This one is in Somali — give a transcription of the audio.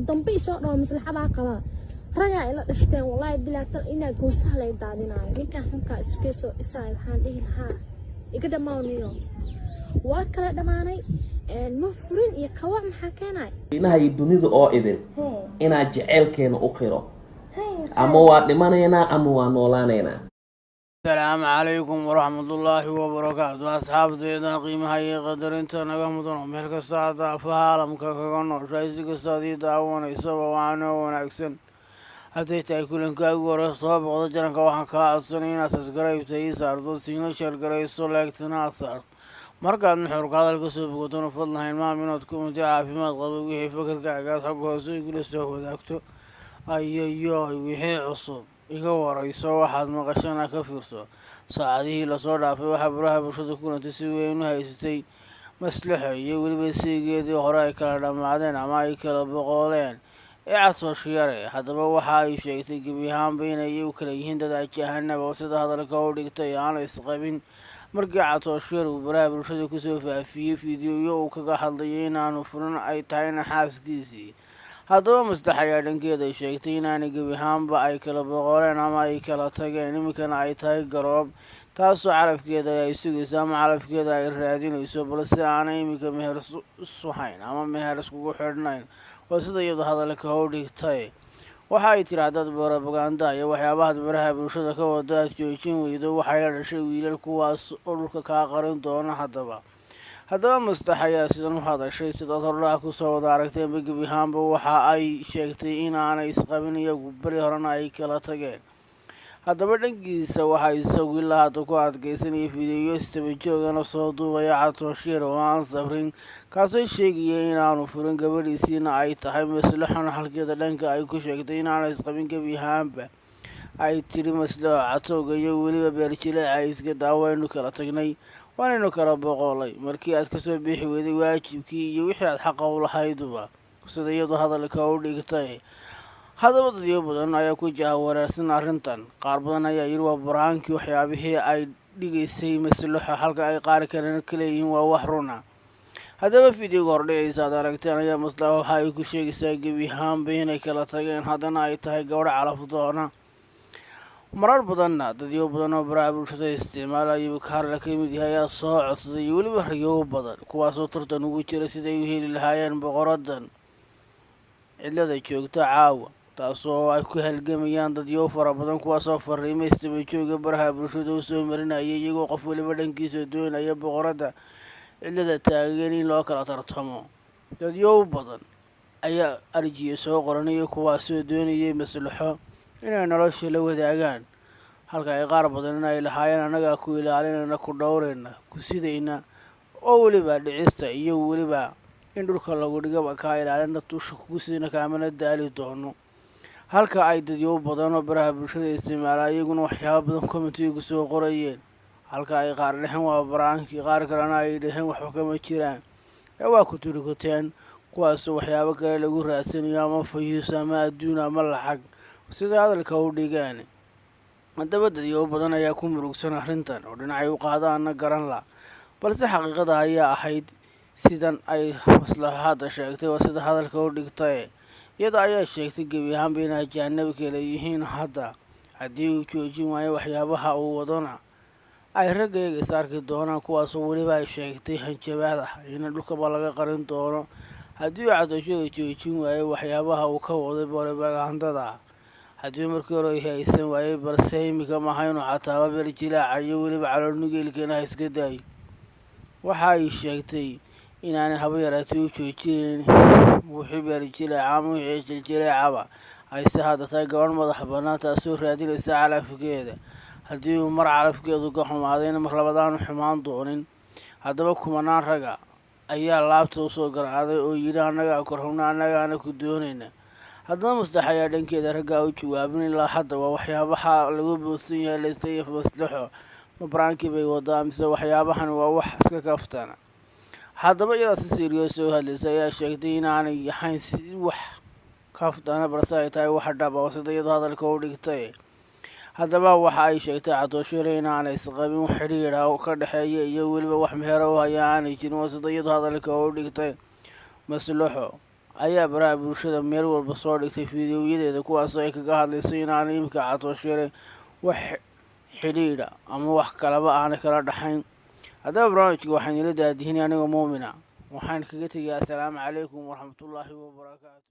Dambe isoo dhawo maslaxadaa qabaa. Ragaa ila dhashteen, wallaahi bilaatan inaa goosaha lay daadinaayo. Ninkan xunkaa iskeesoo dhisaayo, waxaan dhihi lahaa iga dhammaaniyo. Waa kala dhammaanay, ma furin iyo qawac maxaa keenay? Inahay dunida oo idin inaad jeceylkeena u qiro, ama waa dhimanaynaa ama waa noolaanaynaa. Asalaamu calaykum waraxmatullaahi wabarakaatu. Asxaabteeda qiimaha iyo qadarinta naga mudan oo meel kasta aad daafaha caalamka kaga nooshahay, si kasta adii daawanaysaba, waxaanoo wanaagsan. Hadday tahay kulankaagu hore soo boqdo channelka, waxaan kaa codsanay inaad subscribe-ta ii saarto, siina share garayso, like-tana aad saarto. Markaad nuxurka hadal ka soo bogatona, fadlan hilmaam inaad comment-i caafimaad qabo wixii fakarkaagaad xagga hoose igula soo wadaagto. Ayayoy, wixii cusub iga warayso, waxaad maqashana ka fiirso. Saacadihii lasoo dhaafay waxaa baraha bulshada kulantay si weyn u haysatay Maslaxo iyo weliba siigeedii hore ay kala dhammaadeen ama ay kala boqooleen ee Catooshiyare. Haddaba waxa ay sheegtay gebi ahaanba inay u kala yihiin dad ajahanaba oo sida hadalka u dhigtay aana isqabin, markii Catooshiyar uu baraha bulshada kusoo faafiyey fiidiyoyo uu kaga hadlayay inaanu furin ay tahayna xaaskiisii. Haddaba Maslax ayaa dhankeeda sheegtay inaanay gebi ahaanba ay kala boqoleen ama ay kala tageen, iminkana ay tahay garoob, taasoo calafkeeda ay sugayso ama calafkeeda ay raadinayso, balse aanay iminka meher isu hayn ama meher iskugu xidhnayn, oo sida iyadu hadalka u dhigtay. Waxa ay tiri, haddaad propaganda iyo waxyaabahaad baraha bulshada ka wada aad joojin weydo, waxay la dhashay wiilal kuwaas oo dhulka kaa qarin doona. Haddaba Maslax ayaa sidan u hadashay sidaad hordhaca kusoo wada aragteenba. Gebi ahaanba waxa ay sheegtay inaanay isqabin iyagu, beri horena ay kala tageen. Haddaba dhankiisa waxaa isagu ilaa hadda ku adkeysanaya, fiidiyo istaba joogana soo duubaya Catooshir oo aan sabrin, kaasoo sheegaya inaanu furin, gabadhiisiina ay tahay Maslaxona. Halkeeda dhanka ay ku sheegtay inaanay isqabin gebi ahaanba. Ay tiri Maslaxo, catowga iyo weliba beerjileeca iska daa, waynu kala tagnay, waanaynu kala boqolay markii aad kasoo bixi weyday waajibkii iyo wixii aad xaqa u lahayduba, sida iyadu hadalka u dhigtay. Haddaba dadyo badan ayaa ku jahawareersan arrintan. Qaar badan ayaa yidhi waa prank-kii waxyaabihii ay dhigaysay Maslaxo, halka ay qaar kalena ka leeyihiin waa wax runa. Haddaba fideoga hordhiciisa aad aragteen ayaa Maslaxo waxa ay ku sheegaysaa gebi ahaanba inay kala tageen, haddana ay tahay gabadh calafdoona. Marar badanna dadyo badan oo baraha bulshada isticmaalaya, kaarla ka mid yahay, ayaa soo codsaday iyo weliba rayow badan, kuwaasoo tartan ugu jira siday u heli lahaayeen boqoradan cidlada joogta caawa, taasoo ay ku halgamayaan dadyo fara badan, kuwaasoo fariimo istaba jooga baraha bulshada u soo marinaya, iyagoo qof weliba dhankiisa doonaya boqoradda cidlada taagan in loo kala tartamo. Dadyow badan ayaa arjiya soo qoranaya, kuwaasoo doonayay Maslaxo inay nolosha la wadaagaan, halka ay qaar badan ay lahaayeen annagaa ku ilaalinayna, ku dhowrayna, ku sidayna, oo weliba dhicista iyo weliba in dhulka lagu dhigaba kaa ilaalina, dusha kugu sidayna, kaamana daali doono. Halka ay dadyow badan oo baraha bulshada isticmaala iyaguna waxyaaba badan comment-iga kusoo qorayeen, halka ay qaar dheheen waa prank-kii, qaar kalena ay dheheen waxba kama jiraan ee waa ku turikuteen, kuwaasoo waxyaabo kale lagu raadsanayo ama views ama adduun ama lacag, sida hadalka u dhigaan. Haddaba dadyow badan ayaa ku murugsan arrintan oo dhinacay u qaadaana garan la, balse xaqiiqada ayaa ahayd sidan ay Maslaxo hadda sheegtay, waa sida hadalka u dhigtay. Iyada ayaa sheegtay gebi ahaanba inay ajaanib kale yihiin hadda, haddii uu joojin waayo waxyaabaha uu wadona ay ragga is arki doonaan, kuwaasoo weliba ay sheegtay hanjabaad ah in dhulkaba laga qarin doono haddii uu Catooshada joojin waayo waxyaabaha uu ka waday propagandada. Haddii markii hore haysan waayey, balse iminka maaha inuu cataabo beer jilaaca iyo weliba calool nugeylkeena ha iska daayo. Waxa ay sheegtay inaanay haba yaraatay u joojinayn wixii beerjilaaca ama wixii jiljileecaba, hayse hadda tahay gabadh madax bannaan, taasoo raadinaysa calafkeeda. Haddii uu mar calafkeedu ka xumaadayna, mar labaad aanu xumaan doonin. Haddaba kumanaan raga ayaa laabta usoo garcaaday oo yidhi annagaa korhubna, annagaana ku doonayna. Haddaba Maslax ayaa dhankeeda raggaa u jawaabin ilaa hadda. Waa waxyaabaha lagu boodsan yahay lasayaf. Maslaxo ma prank-kii bay wadaa mise waxyaabahan waa wax iska kaftana? Haddaba iyadaa si serious u hadlaysa ayaa sheegtay inaanay ahayn si wax kaftana, balse ay tahay wax dhab oo sida iyadoo hadalka u dhigtay. Haddaba waxa ay sheegtay Catooshire inaanay isqabin, wax xidhiidh ah oo ka dhexeeya iyo weliba wax meher u haya aanay jirin, oo sida iyadoo hadalka u dhigtay. Maslaxo Ayaa baraha bulshada meel walba soo dhigtay fiidiyoyadeeda, kuwaasoo ay kaga hadlaysay inaanay iminka Catoosh Yare wax xidhiidha ama wax kalaba aanay kala dhaxayn. Haddaba barnaamijka waxaan ila daadihinay anigoo Muumina, waxaan kaga tegayaa asalaamu calaykum waraxmatullaahi wabarakaatu.